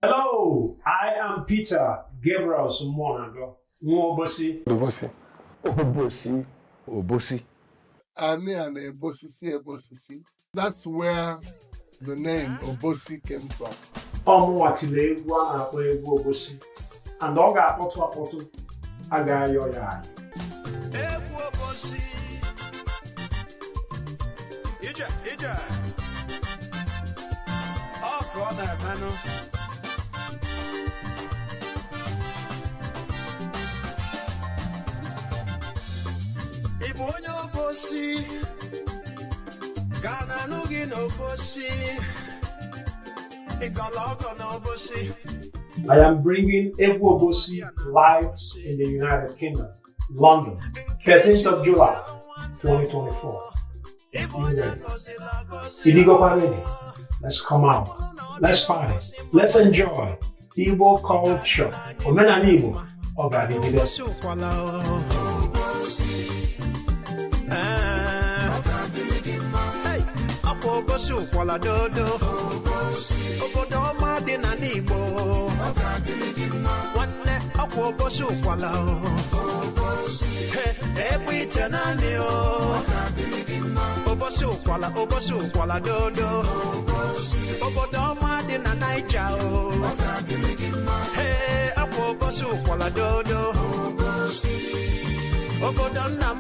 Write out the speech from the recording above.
Hello, I am Peter Gabriel Sumonago Nwobosi. Obosi. Obosi. Obosi. Ani and Ebosisi Ebosisi. That's where the name Obosi came from. Ọmụnwa tiri egwu a na-akpọ egwu Obosi, and ọ ga-akpọtụ akpọtụ, a ga-ayọ ya ayọ. Egwu Obosi. Ije, ije. Ọ ka ọ na-emenụ. Ị bụ onye Obosi? Ka na anụ gị n'Obosi. Ị gọlọ ọgọ n'Obosi. I am bringing Egwu Obosi live in the United Kingdom, London, 13th of July, 2024. Ị bụ onye agọzila agọzi. Idigokwa ready? Let's come out. Let's party. Let's enjoy Igbo culture. Omenala Igbo, ọ ga-adịgide. Obosi ụkwala o. Ee. Hey, akwa Obosi ụkwala dodo. Obodo ọma dị na n'Igbo. Nwanne akwa Obosi ụkwala o. Hey, ebe ite naanị o. Obosi ụkwala, Obosi ụkwala dodo. Obodo ọma dị na Naija o. Hey, akwa Obosi ụkwala dodo. Obodo nna